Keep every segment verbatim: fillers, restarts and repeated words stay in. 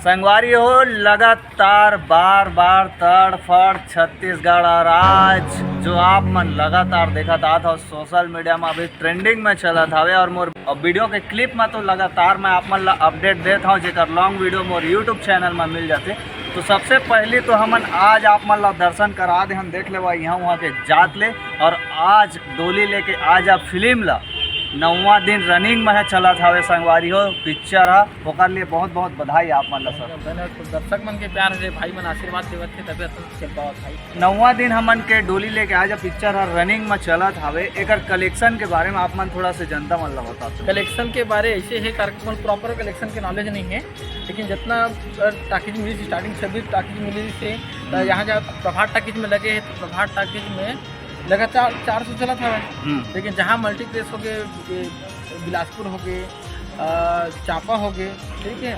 संगवारी हो, लगातार बार बार तड़फड़ छत्तीसगढ़, और आज जो आप मन लगातार देखत आत हो सोशल मीडिया में अभी ट्रेंडिंग में चलत हवे, और मोर वीडियो के क्लिप में तो लगातार मैं आप मन ला अपडेट देत हूँ, जेकर लॉन्ग वीडियो मोर यूट्यूब चैनल में मिल जाते। तो सबसे पहली तो हमन आज आप मन ला दर्शन करा दे, हम देख लेवा यहाँ वहाँ के जात ले। और आज डोली लेके आजा फिल्म ला नौवां दिन रनिंग में है चलत हवे संगवारी हो पिक्चर हा, ओकर लिए बहुत बहुत बधाई आप मन ला सर। धन्यवाद। दर्शक मन के प्यार हे, भाई मन आशीर्वाद देवत हे, तबे तो चल पावत भाई। नौवां दिन हमन के डोली लेके आजा पिक्चर हा रनिंग में चलत हवे, एकर कलेक्शन के बारे में आप मन थोड़ा से जनता मन ला बता दो। कलेक्शन के बारे ऐसे हे, कारण मोर प्रॉपर कलेक्शन के नॉलेज नहीं है, लेकिन जितना अ, टाकीज मिली, स्टार्टिंग छब्बीस टाकीज मिली से, त हम्म। यहाँ जहाँ प्रभात टाकीज में लगे है तो प्रभात टाकीज में लगातार चार सौ चलत हवे। हम्म। लेकिन जहाँ मल्टीप्लेक्स हो गए, ये बिलासपुर हो गए, अ, चांपा हो गए, ठीक है,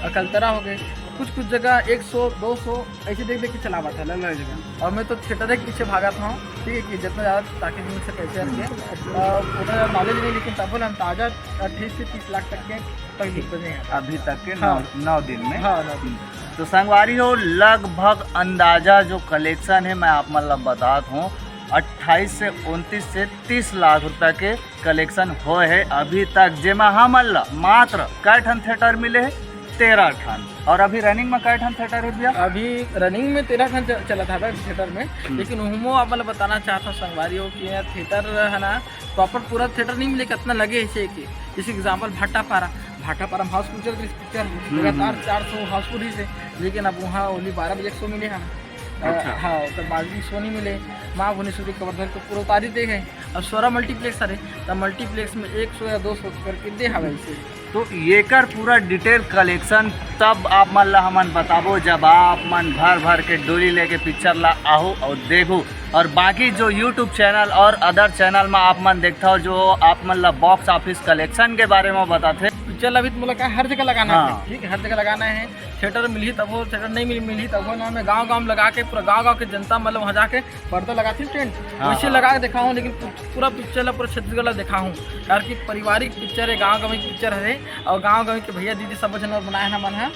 अकलतरा हो गए, कुछ कुछ जगह एक सौ दो सौ ऐसे देख देख के चलावत है अलग अलग जगह। और मैं तो थिएटर के पीछे भागत हूँ, ठीक है, कि जितना ज़्यादा टाकीज मिल सके ऐसे करके। अ, उतना ज़्यादा नॉलेज नहीं, लेकिन तब हम ताज़ा अट्ठाईस से तीस लाख तक के तक बिकते नहीं है। अभी तक के हाँ। नौ, नौ दिन में। हाँ, नौ दिन। तो संगवारी हो, लगभग अंदाजा जो कलेक्शन है मैं आप मन ला बतात हूँ, अट्ठाईस से उनतीस से तीस लाख रुपया के कलेक्शन होए है अभी तक, जेमा हमन ला मात्र कै ठन थिएटर मिले है? तेरह ठन। और अभी रनिंग में कै ठन थिएटर है भैया? अभी रनिंग में तेरह ठन च-, चलत हवे थिएटर में, हम्म। लेकिन उहमो आप मन ला बताना चाहत हूँ संगवारी हो कि ये थिएटर है ना, प्रॉपर पूरा थिएटर नहीं मिले, कितना लगे ऐसे कि जैसे एग्जाम्पल भाटापारा, भाटापारा में हाउसफुल चल रही पिक्चर, हम्म, लगातार हम्म। चार सौ हाउसफुल ही से, लेकिन अब वहाँ ओनली बारह बजे शो मिले हैं। अ, अच्छा। हाँ, तो बाद में शो नहीं मिले, माँ भुवनेश्वरी कवर्धन को पूरा उतारी दे गए। अब सोलह मल्टीप्लेक्स हरे, तो मल्टीप्लेक्स में एक सौ या दो सौ करके दे हवे इसे। तो येकर पूरा डिटेल कलेक्शन तब आप मन ला हमन बताबो, जब आप मन भर भर के डोली लेके पिक्चर ला आहू और देखू। और बाकी जो यूट्यूब चैनल और अदर चैनल में आप मन देखता हो, जो आप मन ला बॉक्स ऑफिस कलेक्शन के बारे में बताते। पिक्चर ला अभी तो मोला का हर जगह लगाना हाँ। है, ठीक है, हर जगह लगाना है। थिएटर मिलही तब हो, थिएटर नहीं मिल, मिलही तब हो ना, मैं गांव गांव में लगा के पूरा गांव गांव के जनता मतलब वहाँ जाके पर्दा लगाथे टेंट, हाँ, वैसे हाँ। लगा के देखा हूँ, लेकिन पू-, पूरा पिक्चर ला पूरा छत्तीसगढ़ ला देखा हूँ, कारण कि पारिवारिक पिक्चर है, गाँव गंवई के पिक्चर है, और गाँव गंवई के भैया दीदी सब झन और बनाए ना मन है,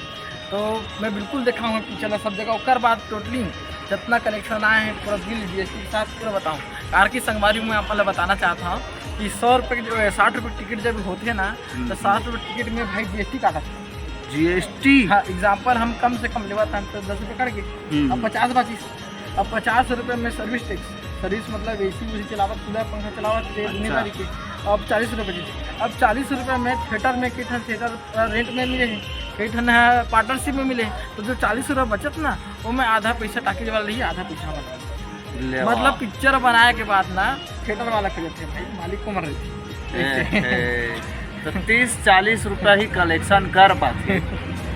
तो मैं बिल्कुल देखा हूँ पिक्चर ला सब जगह। ओकर बाद टोटली जितना कलेक्शन आए हैं पूरा बिल जीएसटी के साथ पूरा बताऊँ, कारण कि संगवारी मैं आप ला बताना चाहता हूँ कि सौ रुपये की जो साठ रुपये टिकट जब होते हैं ना, तो हम्म। साठ रुपये टिकट में भाई जीएसटी काटा था। जीएसटी? हाँ, एग्जाम्पल हम कम से कम लेवा था तो दस रुपये कट गए, हम्म। अब पचास बाचिस। अब पचास रुपये में सर्विस टैक्स, सर्विस मतलब एसी उसी चलावत, कूलर पंखा चलावत, ये अच्छा। दुनियादारी के। अब चालीस रुपये दीजिए। अब चालीस रुपये में थिएटर में कई ठन थिएटर, अ, रेंट में मिले हैं, कई ठन है पार्टनरशिप में मिले हैं। तो जो चालीस रुपये बचत ना, वो मैं आधा पैसा टाकीज वाला रही, आधा पैसा वाला। ले मतलब वाह। पिक्चर बनाए के बाद ना थिएटर वाला खरीदते हैं भाई, मालिक को मर रही थी। ए, ए, तो तीस चालीस रुपया ही कलेक्शन कर पाथे।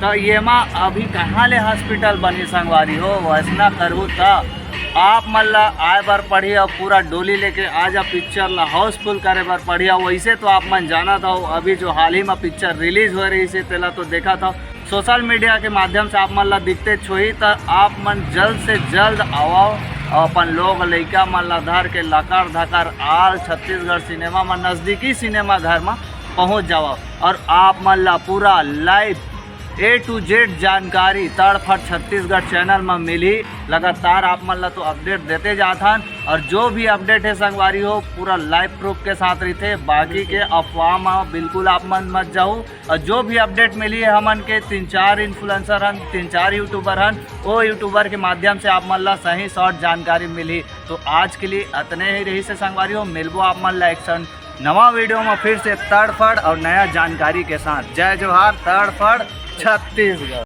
तो येमा अभी कहाँ ले हॉस्पिटल बनी संगवारी हो? वैसना करहू त आप मन ला आए बर पड़ही और पूरा डोली लेके आजा पिक्चर ला हाउसफुल करे बर पड़ही। और वैसे तो आप मन जानत हो, अभी जो हाल ही में पिक्चर रिलीज हो रही से, तेला तो देखत हो, सोशल मीडिया के माध्यम से आप मन ला दिखते होही, त आप मन जल्द से जल्द आवव और अपन लोग लइका मन ला धर के लकर धकर आल छत्तीसगढ़ सिनेमा में, नजदीकी सिनेमा घर में पहुंच जावव और आप मन ला पूरा लाइव ए टू जेड जानकारी तड़फड़ छत्तीसगढ़ चैनल में मिलही। लगातार आप मन ला तो अपडेट देते जात हन और जो भी अपडेट है संगवारी हो, पूरा लाइव प्रूफ के साथ रहिथे। बाकी के अफवाह में बिल्कुल आप मन मत जाहू। और जो भी अपडेट मिली है हमन के, तीन चार इन्फ्लुएंसर हन, तीन चार यूट्यूबर हन, वो यूट्यूबर के माध्यम से आप मन ला सही शॉर्ट जानकारी मिली। तो आज के लिए अतने ही रही से संगवारी हो, मिलबो आप मन ला एक ठन नवा वीडियो में फिर से तड़फड़ और नया जानकारी के साथ। जय जोहार, तड़फड़ छत्तीसगढ़।